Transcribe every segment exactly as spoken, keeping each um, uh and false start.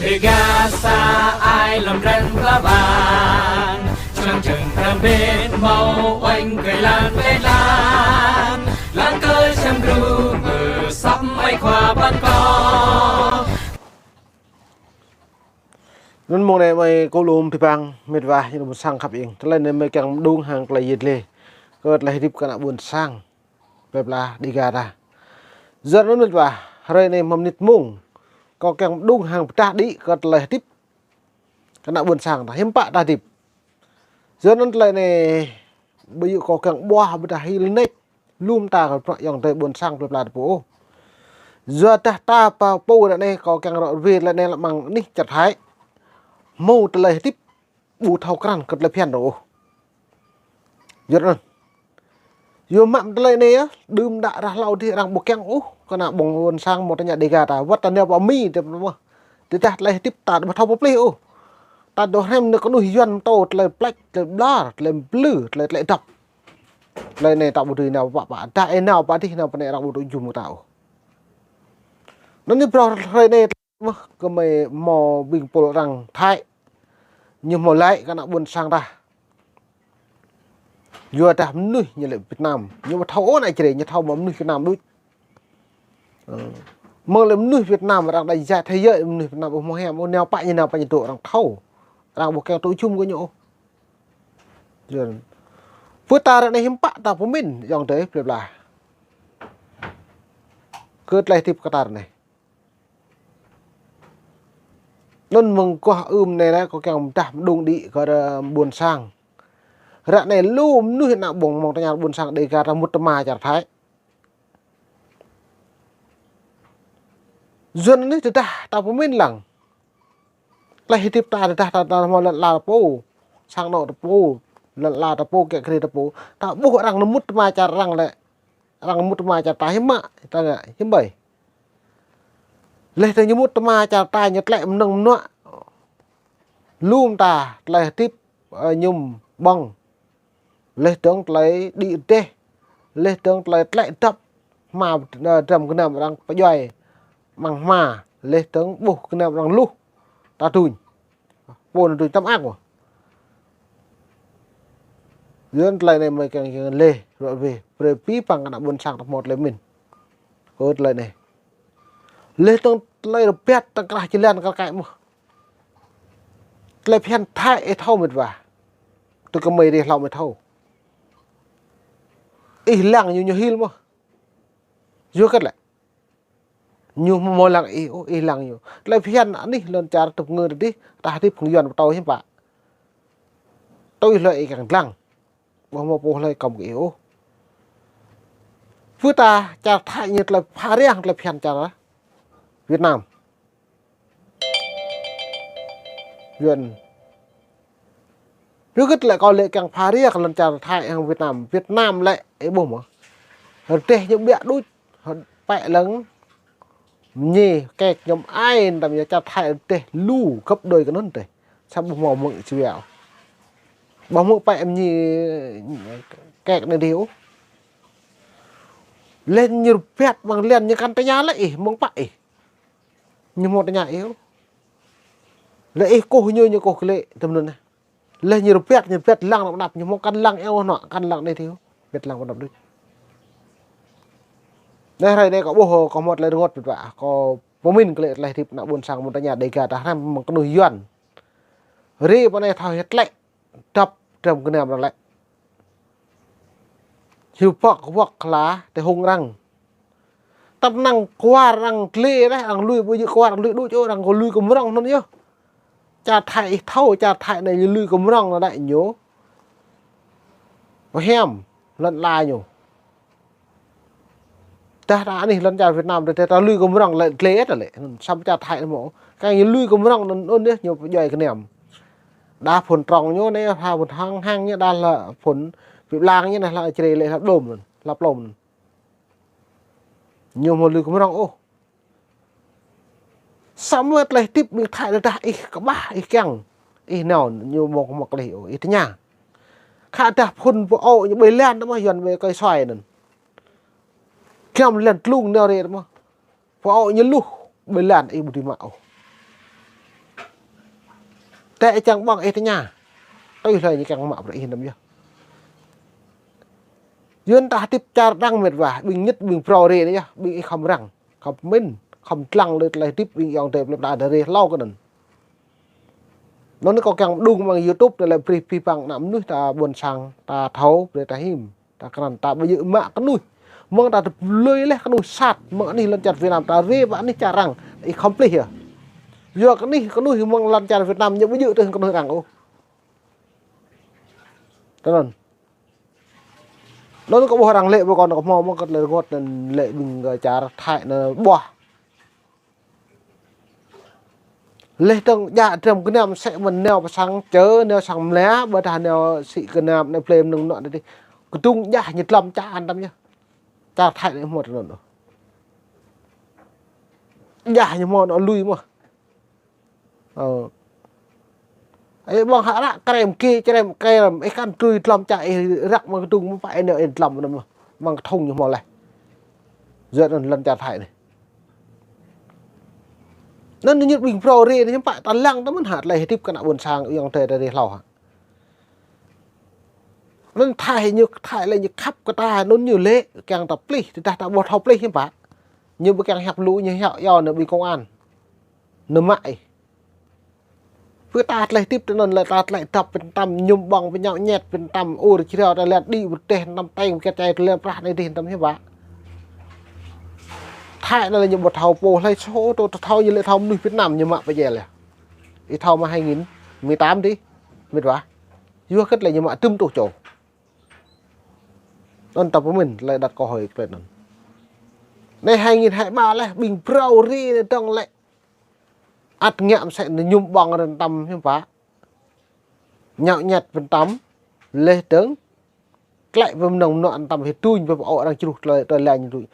Dega sa ai lăm dran pla bang, čang čang răm bên hmâo oanh kơi lan kơi lan, lan kơi čang gru mơ săp ai khua ban kâo. Anŭn mông anai mơi kơ lŏm ti pang mĕt wa ñu ƀôn sang khăp ing. Tơlơi anai mơi kiăng mơđung hăng tơlơi yet lĕ kơ tơlơi hơdip kơ ană ƀôn sang plơi pla Dega ta. Yua anŭn mĕt wa, hrơi anai mơ̆ng mơnit mông kâo kiăng mơđung hăng pơdah đĭ kơ tơlơi hơdip kơ ană ƀôn sang ta, hiư̆m pă ta hơdip. Yua anŭn tơlơi anai ƀu djơ̆ kâo kiăng ƀuah ƀôdah hil nač lŏm ta kơ prăk ayŏng adơi ƀôn sang plơi pla ta pô ôh. Yua dah ta pô ră anai kâo kiăng ră ruai tơlơi anai lĕ mơ̆ng anih čar Thái. Hmâo tơlơi hơdip ƀu thâo krăn kơ tơlơi phiăn dơ̆ng ôh. Yua anŭn. Yua mă tơlơi anai yơh, đưm đă ră hlâo adih arăng ƀu kiăng ôh kơ ană ƀôn sang Montagnard Dega ta, wơ̆t ta nao pơ Mi ta mơ̆n. Tơdah tơlơi hơdip ta ƀu thâo pơplih ôh. Ta dŏ hrăm nao kơnuih Yuan mơtô tơlơi pleč, tơlơi ƀlŏr, tơlơi mplư, tơlơi tlĕ dŏp. Tơlơi anai ta ƀu dưi nao pă pă, dah ih nao pă adih nao pơ anai arăng ƀu dŏ jum ta ôh. Anŭn ñu brơi hrơi anai mơ̆ kơ mơi hmâo ƀing pô arăng Thái. Ñu hmâo laĭ kơ ană ƀôn sang ta. Yua dah mơnuih ñu lĕ Việt Nam, ñu ƀu thâo ôh ană Jrai, ñu thâo mơ̆ mơnuih Việt Nam đôč. Ơ. Mơ̆ng lĕ mơnuih Việt Nam arăng đa jai thế giới, mơnuih Việt Nam ƀu hmâo hiam ôh, nao pă ñu nao pă ñu dŏ arăng thâo. Arăng ƀu kiăng dŏ jum kơ ñu ôh. Yua anŭn. Pơ ta ră anai hiư̆m pă ta pơmĭn ayŏng adơi plơi pla kơ tơlơi hơdip kơ ta ră anai. Anŭn mơ̆ng guah ưm anai lĕ kâo kiăng pơdah mơđung đĭ kơ ƀôn sang. Ră anai lu mơnuih ană ƀôn Montagnard ƀôn sang Dega ta mŭt tơma čar Thái. Yua anŭn anai tơdah ta pơmĭn lăng. Tơlơi hơdip ta tơdah ta, ta hmâo lŏn ala ta pô, sang anŏ ta pô, lŏn ala ta pô, kiă kriê ta pô. Ta ƀuh arăng nao mŭt tơma čar arăng lĕ. Arăng mŭt tơma čar ta hiư̆m mă, ta ngă, hiư̆m ƀai. Leh dơ̆ng ñu mŭt tơma čar ta ñu tlĕ mơnơ̆ng mơnuă. Lŏm ta tơlơi hơdip, ơ, mơñum ƀơ̆ng. Leh dơ̆ng tơlơi đĭ rơdêh. Leh dơ̆ng tơlơi tlĕ dŏp. Hma, ơ, dram gơnam arăng pơdjuai. Amăng hma. Leh dơ̆ng ƀuh gơnam arăng luh. Ta duñ. Pô anŭn tui tăm ak mơ̆. Yua anŭn tơlơi anai mơi kiăng kiăng lĕ ră ruai, brơi abih bang ană ƀôn sang ta hmâo tơlơi pơmĭn kơ tơlơi anai. Leh dơ̆ng tơlơi rơbat tơkrah jơlan kar kaĭ mơ̆. Tơlơi phiăn Thái ih thâo mĕt wa. Tui kơ mơi rih hlâo mơi thâo. Ih lăng ñu ñu hil mơ̆. Yua kơ lĕ. Ñu hmâo lăng ih ôh, ih lăng ñu. Tơlơi phiăn anih lŏn čar tŭp ngơ tơdih, ta hơdip phung Yuan pơtô hiư̆m pă. Tui hlơi ih kiăng lăng. Ƀu hmâo pô hlơi kŏm kơ ih ôh. Pơ ta čar Thái ñu tơlơi pha riang tơlơi phiăn čar Việt Nam. Yuan. Yua kơ tơlơi kâo lĕ kiăng pha riang lŏn čar Thái hăng Việt Nam. Việt Nam lĕ, ih ƀuh mơ̆. Rơdêh ñu ƀiă đôč, pĕ lăng. Mơñi, kĕk ñu ai, tăm yua čar Thái rơdêh lu gấp đôi kơ anŭn rơdêh. Sa ƀuh hmâo mơ̆ng ih čuai. Ƀuh mơ̆ng pĕ mơñi kĕk anai dih ôh. Leh ñu rơbat amăng lan ñu kăn tơña lĕ ih, mơ̆ng pă ih. Ñu hmâo tơña ih ôh. Lĕ ih kơkuh ñu, ñu kơkuh glaĭ, tơm anŭn anai. Leh ñu rơbat, ñu rơbat lăng anăp anăp, ñu hmâo kăn lăng ih ôh anŏ, kăn lăng anai dih ôh. Rơbat lăng anăp đôč. Anai hrơi anai kâo ƀuh, kâo hmâo tơlơi rơngot mĕt wa, kâo pơmĭn kơ lĕ tơlơi hơdip ană ƀôn sang Montagnard Dega ta hrăm mơ̆ng kơnuih Yuan. Ri pơ anai thâo hơt lĕ. Dŏp dram gơnam arăng lĕ. Hiu pŏk wŏk hla tơ hung arăng. Tăm năng kwar arăng glĕ reh, arăng lui ƀu djơ̆ kwar arăng lui đôč ôh, arăng kơ lui kơ mrŏng anŭn yơh. Čar Thái ih thâo, čar Thái anai ñu lui kơ mrŏng anŭn đĕ ñu. Pơhiam lŏn ala ñu. Dah ta anih lŏn čar Việt Nam, ta, ta lui kơ mrŏng lĕ glĕ ta lĕ. Samơ̆ čar Thái mơ̆. Kơ ñu lui kơ mrŏng anŭn, anŭn yơh ñu pơdjuai gơnam. Đa phŭn trong ñu anai, ha phŭn hăng hăng ñu, đa hla phŭn pip lang ñu anai, hla črê lĕ hla blom anŭn, hla plom anŭn. Ñu hmâo lui kơ mrŏng ôh. Samơ̆ tơlơi hơdip ƀing Thái tơdah ih kơƀah, ih kiăng. Ih nao, ñu hmâo kơ mă klih ôh, ih tơña. Khă dah phŭn pơô ñu ƀơi lan tơ mơ̆, Yuan ƀơi kơi soi anŭn. Giăm lan tlung nao rê tơ mơ̆. Pơô ñu luh ƀơi lan ih ƀu dưi mă ôh. Tĕ čang ƀơ̆ng ih tơña. Tui hlơi ñu kiăng mă brơi ih năm yơh. Yua anŭn ta hơdip čar đang mĕt wa, ƀing ñit, ƀing brâo rê anai yơh, ƀing ih khŏm răng, khŏm pơmĭn, khŏm lăng lui tơlơi hơdip ƀing ayŏng adơi plơi pla ta rê hlâo kơ anŭn. Anŭn kâo kiăng mơđung amăng YouTube anai lĕ brơi abih bang ană mơnuih ta ƀuôn sang, ta thâo, brơi ta him, ta krăn, ta ƀu djơ̆ mă kơnuih. Mơ̆ng ta tơpă lui laih kơnuih sat, mơ̆ng anih lŏn čar Việt Nam ta rê pơ anih čar arăng, ih khŏm pơplih yơh. Yua kơ anih kơnuih mơ̆ng lŏn čar Việt Nam ñu ƀu djơ̆ tui kơnuih arăng ôh. Tui anŭn. Anŭn kâo ƀuh arăng lĕ ƀơi kâo anŭn kâo hmâo mơ̆ng kơ tơlơi rơngot anŭn lĕ ƀing, ơ, čar Thái anŭn ƀuah. Laih dơ̆ng djă dram gơnam sĕ mơ̆n nao pơ sang čơ, nao sang mla, ƀôdah nao sĭ gơnam anai blem nơ̆ng nŏ anai dih. Kơdŭng djah ñu dlăm čar anŭn tăm yơh. Čar Thái anai hmâo tui anŭn. Djah ñu hmâo anŭn lui mơ̆n. Ơ. Ih ƀơ̆ng hă ră krem kơ, krem, krem, ih kăn tui dlăm čar ih răk mơ̆ng kơdŭng mơ̆n pă ih nao ih dlăm mơ̆n mơ̆n. Mơ̆ng kơthŭng ñu hmâo laih. Yua anŭn lŏn čar Thái anai. Anŭn ñu ƀing brâo rê anai hiư̆m pă ta lăng ta mơ̆n hă tơlơi hơdip kơ ană ƀuôn sang ayŏng adơi ta rê hlâo hă. Anŭn Thái ñu, Thái lĕ ñu khăp kơ ta, anŭn ñu lĕ kiăng ta pơplih, tơdah ta ƀu thâo pơplih hiư̆m pă. Ñu ƀu kiăng hiăp lu, ñu hiăp yua anŭn ƀing công an. Anŭn mă ih. Pơ ta tơlơi hơdip tui anŭn lĕ ta tơlơi dăp pơtăm, mơñum ƀơ̆ng pơñao ñĕt pơtăm, ur jrao ta lĕ đĭ pơteh năm teng, kơ čai tơlơi prah anai dih tăm hiư̆m pă. Thái anŭn lĕ ñu ƀu thâo pô hlơi sô tô, ta thâo ñu lĕ thâo mơnuih Việt Nam ñu mă pơjel yơh. Ih thâo mơ̆ng hai nghìn mười tám dih, mĕt wa. Yua hơget lĕ ñu mă tơm tô čô. Anŭn ta pơmĭn tơlơi đăt kơ hơi tơlơi anŭn. Anai hai nghìn hai ba laih ƀing brâo rê anai dơ̆ng lĕ. Ăt ngă mơsĕ anŭn mơñum ƀơ̆ng rơ̆n tăm hiư̆m pă. Ñao ñĕt pơtăm. Laih dơ̆ng. Tơlơi pơmơnơ̆ng mơnuă rơ̆n tăm hĭ tuñ pơ pơô arăng čruh tơlơi, tơlơi lĕ ñu tuñ.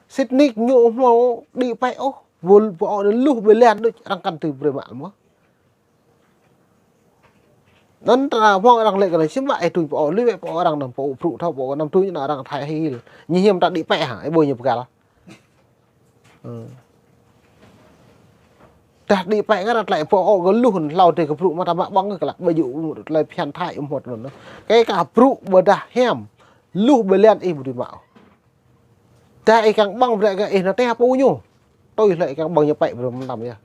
Sĭt nik ñu hmâo đĭ pĕ ôh. Ƀu pơô anŭn luh ƀơi lan đôč arăng kăn tui brơi mă mơ̆n. Anŭn ta hmâo arăng lĕ kơ anai, hiư̆m pă ih tuñ pơô, lui wĕ pơô arăng anŭn pơô brŭ thâo pơô anăm tuñ anŭn arăng Thái hil. Ñu hiam ta đĭ pĕ hă, ih ƀuh ñu pơgăl. Dah đĭ pĕ kơ arăng tơlơi pơô kơ luh hlâo dêh kơ brŭ mă ta mă ƀơ̆ng kơ lăk ƀu djơ̆ tơlơi phiăn Thái ih hmâo anŭn. Kơ kơ brŭ ƀôdah hiam, luh ƀơi lan ih ƀu dưi mă. Dah ih kiăng ƀơ̆ng brơi kơ ih anŭn tơl pô ñu. Tui hlơi ih kiăng ƀơ̆ng ñu pĕ brơi mơtam yơh.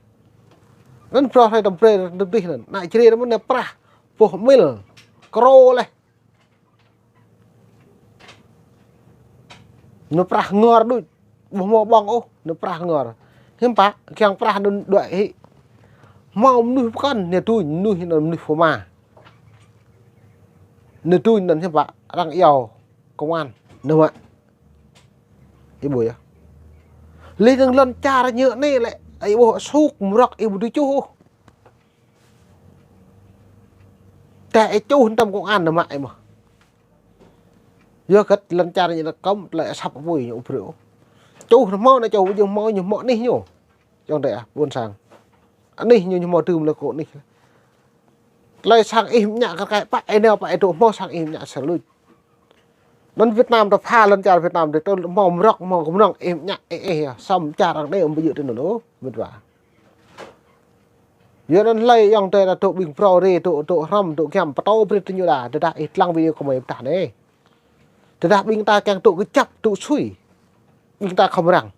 Anŭn brơi hlơi tơm brơi tơm dih anŭn. Ană Jrai anŭn mơ̆n anai prah. Boh mil. Krô laih. Anŭn prah ngor đôč. Ƀu hmâo ƀơ̆ng ôh. Anŭn prah ngor. Hiư̆m pă. Kiăng prah anŭn đuaĭ hĭ. Hmâo mơnuih pơkŏn. Anai tuñ. Mơnuih anŭn mơnuih phô ma. Anai tuñ anŭn hiư̆m pă. Arăng iâu. Công an. Anŭn mă. Ih ƀuh yơh. Laih dơ̆ng lŏn čar ñu anai lĕ, ih ƀuh suk mrŏk ih ƀu dưi čuh ôh. Tơdah ih čuh tơm công an anŭn mă ih mơ̆n. Yua hơget lŏn čar ñu anai kơ̆m tơlơi asăp apui ñu ƀu brơi ôh. Čuh anŭn hmâo anai čuh ƀu djơ̆ hmâo ñu hmâo anih ñu. Čong tơ ah, ƀuôn sang. Anih ñu ñu hmâo tơm lĕ kơ anih. Tơlơi sang ih mơñă kar kaĭ pă ih nao pă ih dŏ hmâo sang ih mơñă sơlŭč. Anŭn Việt Nam ta pha lŏn čar Việt Nam dih tơ hmâo mrŏk hmâo kơmrŏng ih mơñă ih ih yơh. Sŏm čar arăng anai ƀu djơ̆ tui anŭn ôh, mĕt wa. Yua anŭn hlơi ayŏng adơi ta dŏ ƀing brâo rê dŏ dŏ hrŏm dŏ giăm pơtô brơi tơ ñu đa, tơdah ih lăng video kơ mơi pơdah anai. Tơdah ƀing ta kiăng dŏ kơjăp dŏ sui. Ƀing ta khŏm răng.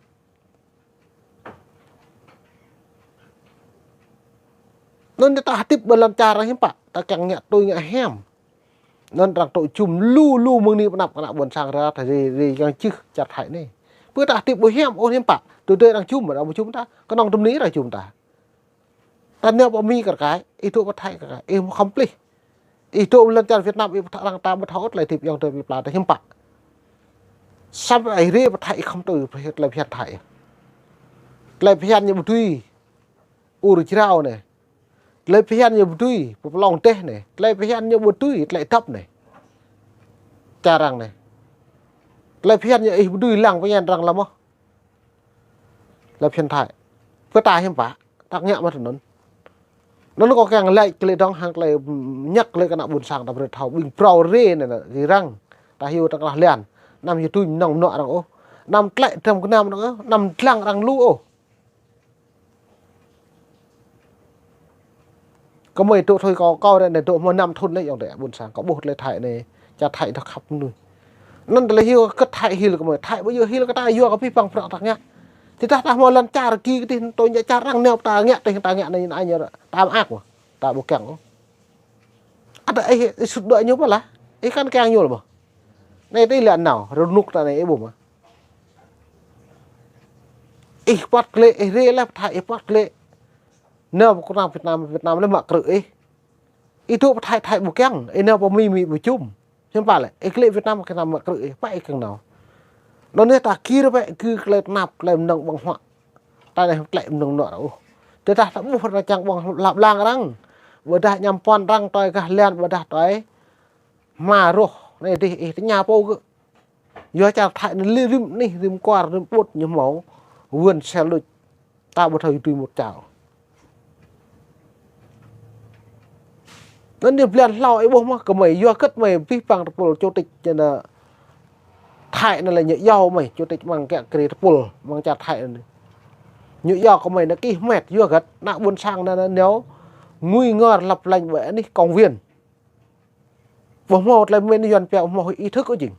Anŭn ta hơdip ƀơi lŏn čar arăng hiư̆m pă, ta kiăng ngă tui ngă hiam. Anŭn arăng tŏ jum lu lu mơ̆ng anai pơ anăp kơ ană ƀuôn sang ta rê rê kiăng čih čar Thái anai. Pơ ta hơdip ƀu hiam ôh hiư̆m pă, tơdơi arăng jum, arăng ƀu jum ta, kơnơ̆ng tơm anai arăng jum ta. Ta nao pơ Mi kar kaĭ, ih dŏ pơ Thái kar kaĭ, ih khŏm pơplih. Ih dŏ lŏn čar Việt Nam, ih pơthâo arăng ta pơthâo tơlơi hơdip ayŏng adơi plơi pla ta hiư̆m pă. Samơ̆ ih rê pơ Thái ih khŏm tui tơlơi phiăn Thái. Tơlơi phiăn ñu ƀu dưi. Ur jrao anai. Tơlơi phiăn ñu ƀu dưi. Pơplông dêh anai. Tơlơi phiăn ñu ƀu dưi. Tơlơi dŏp anai. Čar arăng anai. Tơlơi phiăn ñu ih ƀu dưi lăng pơñen arăng lăm mơ̆n. Tơlơi phiăn Thái. Pơ ta hiư̆m pă. Ta ngă mă tui anŭn. Anŭn kâo kiăng laĭ tơlơi dơ̆ng hăng tơlơi ñăk tơlơi kơ ană ƀuôn sang ta brơi thâo ƀing brâo rê anai anŭn, rĭ răng. Ta hyu ta klah lan. Anăm hyu tui mơnơ̆ng mơnuă arăng ôh. Anăm tlĕ dram gơnam arăng ôh. Anăm lăng arăng lu ôh. Kơmơi dŏ thâo kâo, kâo ră anai dŏ hmâo năm thŭn lĕ ayŏng adơi ƀôn sang, kâo ƀuh tơlơi Thái anai, čar Thái dŏ khăp mơnuih. Anŭn tơlơi hil kơ Thái hil kơ kơmơi, Thái ƀu djơ̆ hil kơ ta yua kơ abih bang bruă ta ngă. Tơdah ta hmâo lŏn čar kơ gih, tơdah tui ngă čar arăng nao ta ngă, tơdah ta ngă anai anai ñu ta mơak mơ̆, ta ƀu kiăng ôh. Ăt ih, ih sut dŏ ñu pơ lah, ih kăn kiăng ñu lĕ mơ̆. Anai tơlơi lĕ nao, rơnŭk ta anai ih ƀuh mơ̆. Ih păt klĕ, ih rê lĕ pơ Thái, ih păt klĕ. Nao pơ kơnang Việt Nam, Việt Nam lĕ mă krư̆ ih. Ih dŏ pơ Thái, Thái ƀu kiăng, ih nao pơ Mi, Mi ƀu čum. Hiư̆m pă lĕ, ih klĕ Việt Nam, Việt Nam mă krư̆ ih, pă ih kiăng nao. Anŭn anai ta gir bĕ, gir tơlơi tơnap, tơlơi mơnơ̆ng ƀơ̆ng huă. Ta anai tơlơi mơnơ̆ng nŏ ră ôh. Tơdah ta ƀuh arăng čang ƀơ̆ng hlăp blang arăng. Ƀôdah añăm puăn arăng tui gah lian, ƀôdah tui hmua rŏh, anai dih ih tơña pô gơ̆. Yua čar Thái anai lĕ rĭm anih, rĭm kwar, rĭm ƀut ñu hmâo wơ̆n sel đôč. Ta ƀu thâo ih tui mŭt čar. Anŭn ñu blan hlâo ih ƀuh mơ̆, kơmơi yua hơget mơi abih bang tơpul chủ tịch ñu anai Thái anai lĕ ñu iâu mơi, chủ tịch amăng kiă kriê tơpul, amăng čar Thái anai. Ñu iâu kơmơi anai kih met, yua hơget ană ƀôn sang anai, anai nao ngui ngor lăp lĕng ƀơi anih công viên. Ƀu hmâo tơlơi mĭn Yuan pia ƀu hmâo ý thức ôh jing.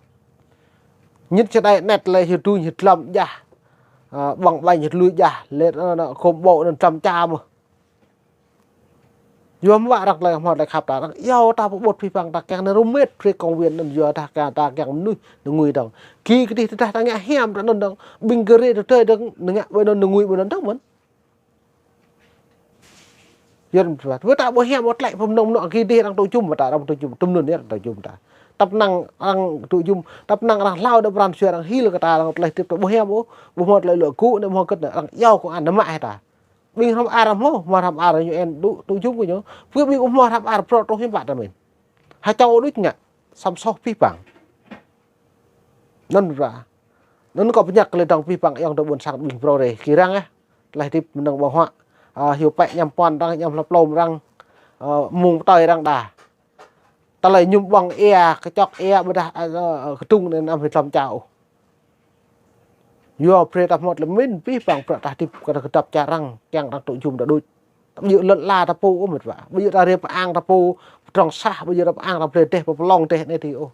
Ñit čơđai anet lĕ hyu tui hyu tlăm jah. Ơ, ƀơ̆ng ƀañ hyu tui jah, lĕ, ơ, anŭn khom ƀô̆ anŭn tlăm ča mơ̆. Yua mơ̆ arăng tơlơi hmâo tơlơi khăp ta, arăng iâu ta pơƀut abih bang ta kiăng anai rơmet pre công viên anŭn yua ta kiăng, ta kiăng mơnuih anai ngui dơ̆ng. Gih kơdih tơdah ta ngă hiam ta anŭn dơ̆ng, ƀing gơrê tơdơi dơ̆ng, anai ngă ƀơi anŭn anai ngui ƀơi anŭn dơ̆ng mơ̆n. Yua anŭn pơƀut. Wơ̆t ta ƀu hiam ôh tơlơi pơmơnơ̆ng mơnŏ gih dih arăng tŭ jum ta, arăng tŭ jum, tơm anŭn yơh arăng tŭ jum ta. Tăp năng arăng tŭ jum, tăp năng arăng hlâo dŏ pran jua arăng hil kơ ta, arăng tơlơi hơdip ta ƀu hiam ôh, ƀu hmâo tơlơi luă gŭ anai, ƀu hmâo hơget anai, arăng iâu kơ an mă hĭ ta. Ƀing hrŏm ar hmâo, hmâo hrŏm ar ñu en dŏ tŭ jum kơ ñu. Pơ ƀing ƀu hmâo hrŏm ar prŏ truh hiư̆m pă ta mĭn. Ha čô đôč ngă, samơ̆ soh abih bang. Anŭn ră. Anŭn kâo pơñă kơ lĕ dơ̆ng abih bang ayŏng adơi ƀôn sang ƀing phrâo rê. Gir arăng ơ. Tơlơi hơdip mơnơ̆ng ƀơ̆ng huă. Ơ, hyu pĕ añăm puăn arăng, añăm hlăp lŏm arăng. Ơ, mơ̆ng pơtơi arăng đa. Tơlơi añŭm ƀơ̆ng ia, kơčŏk ia, ƀôdah, ơ, ơ, kơdŭng anai anăm hyu tlăm ča ôh. Yua pre ta hmâo tơlơi mĭn abih bang bruă ta hơdip kơ ta kơdŏp čar arăng, kiăng arăng tŭ jum ta đôč. Ta ƀu djơ̆ lŏn ala ta pô ôh met wa. Ƀu djơ̆ ta rê pơang ta pô, pơdrŏng sah, ƀu djơ̆ ta pơang ta brơi dêh, pơplông dêh anai dih ôh.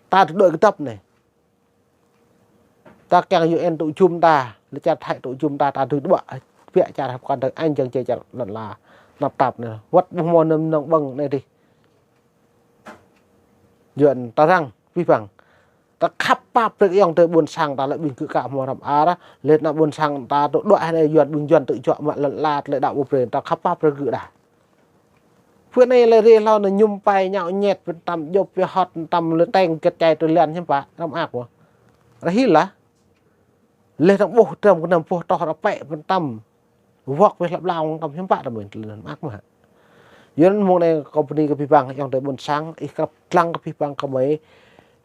Ta tơdơi kơdŏp anai. Ta kiăng U N tŭ jum ta, lĕ čar Thái tŭ jum ta, ta dưi dŏ, biă čar hăp kăn tơ̆ng añ jơ̆ng jĕ čar lŏn ala, tơnap tap anai. Wơ̆t ƀu hmâo anăm mơnơ̆ng ƀơ̆ng anai dih. U N ta răng, abih bang. Ta khăp pap brơi ayŏng adơi ƀôn sang ta lĕ ƀing gơ̆ ka hmâo hrŏm ar, lĕ ană ƀôn sang ta tŭ dŏ anai U N ƀing U N tŭ juă mă lŏn ala tơlơi đaŏ ƀu brơi, ta khăp pap brơi gơ̆ đa. Pơ anai lĕ rê hlâo anai añŭm pai ñao ñet, pơtăm djŏp pơhot, pơtăm lĕ teng gĕt čai tơlơi lăn hiư̆m pă, hrŏm ak mơ̆. Ră hil lah. Lĕ tơ̆ng ƀuh, tơ̆ng kơnăm ƀuh, tŏh ră pĕ pơtăm. Wŏk pĕ hlăp lăng tăm hiư̆m pă tơmĕn tơlơi lăn mak mơ̆. Yua anŭn mơ̆ng anai kâo bơni kơ abih bang, ayŏng adơi ƀôn sang, ih krăp lăng kơ abih bang kơmơi,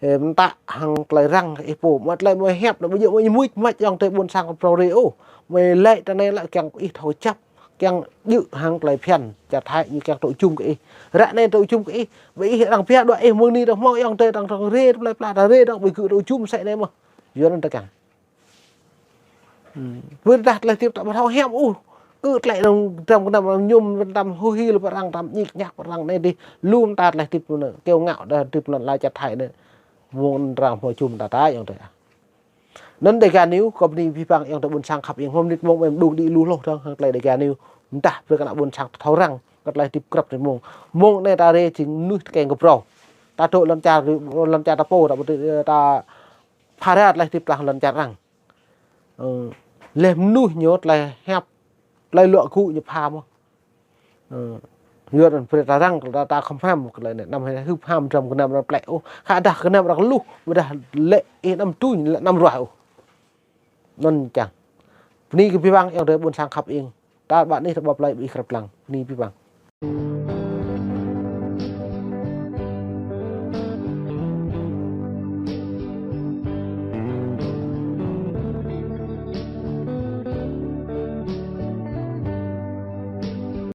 ơ, mơta hăng tơlơi răng kơ ih pô. Mă tơlơi mơi hiăp anai ƀu djơ̆ mơi mŭt mă ayŏng adơi ƀôn sang kơ phrâo rê ôh. Mơi lĕ tơ anai lĕ kiăng ih thâo čăp, kiăng djơ̆ hăng tơlơi phiăn, čar Thái ñu kiăng tŭ jum kơ ih. Ră anai tŭ jum kơ ih, ƀơi ih arăng pia dŏ ih mơ̆ng anai dŏ hmâo ayŏng adơi arăng, arăng rê tơlơi pla ta rê dŏ ƀơi gơ̆ tŭ jum sĕ anai mơ̆. Yua anŭn ta kiăng. Hmm. Pơdah tơlơi hơdip ta ƀu thâo hiam ôh. Kơ tơlơi anŭn tăm kơnăm arăng añŭm, tăm huĭ lĕ pơ arăng, tăm ñik ñak pơ arăng anai dih. Lŏm ta tơlơi hơdip anŭn, kiêu ngạo tơlơi hơdip lŏn ala čar Thái anai. Mơ̆ng arăng hmâo jum ta ta ayŏng adơi. Anŭn Dega News, kâo bơni abih bang ayŏng adơi ƀôn sang khăp ing hmâo mơnit mơ̆ng ƀĕm đŭng đĭ lu hloh dơ̆ng hăng tơlơi Dega News. Mơdah brơi kơ ană ƀôn sang thâo răng kơ tơlơi hơdip krăp anai mơ̆ng. Mơ̆ng anai ta rê jing mơnuih tơkeng kơ phrâo. Ta dŏ lŏn čar, lŏn čar ta pô, ta ƀu djơ̆, ta phara tơlơi hơdip ta lŏn čar arăng. Ơ, lĕ mơnuih ñu tơlơi hiăp, tơlơi luă gŭ ñu pha mơ̆. Ơ, yua anŭn brơi ta răng, ta, ta khŏm ham kơ tơlơi anai, anăm hưp ham dram kơnăm anăm plĕ ôh. Khă dah kơnăm arăng luh, ƀôdah lĕ ih anăm tui, lĕ anăm ruah ôh. Anŭn čang. Bơni kơ abih bang ayŏng adơi ƀôn sang khăp ing. Ta ƀă anih ta ƀuh plơi ƀơi ih krăp lăng. Bơni abih bang.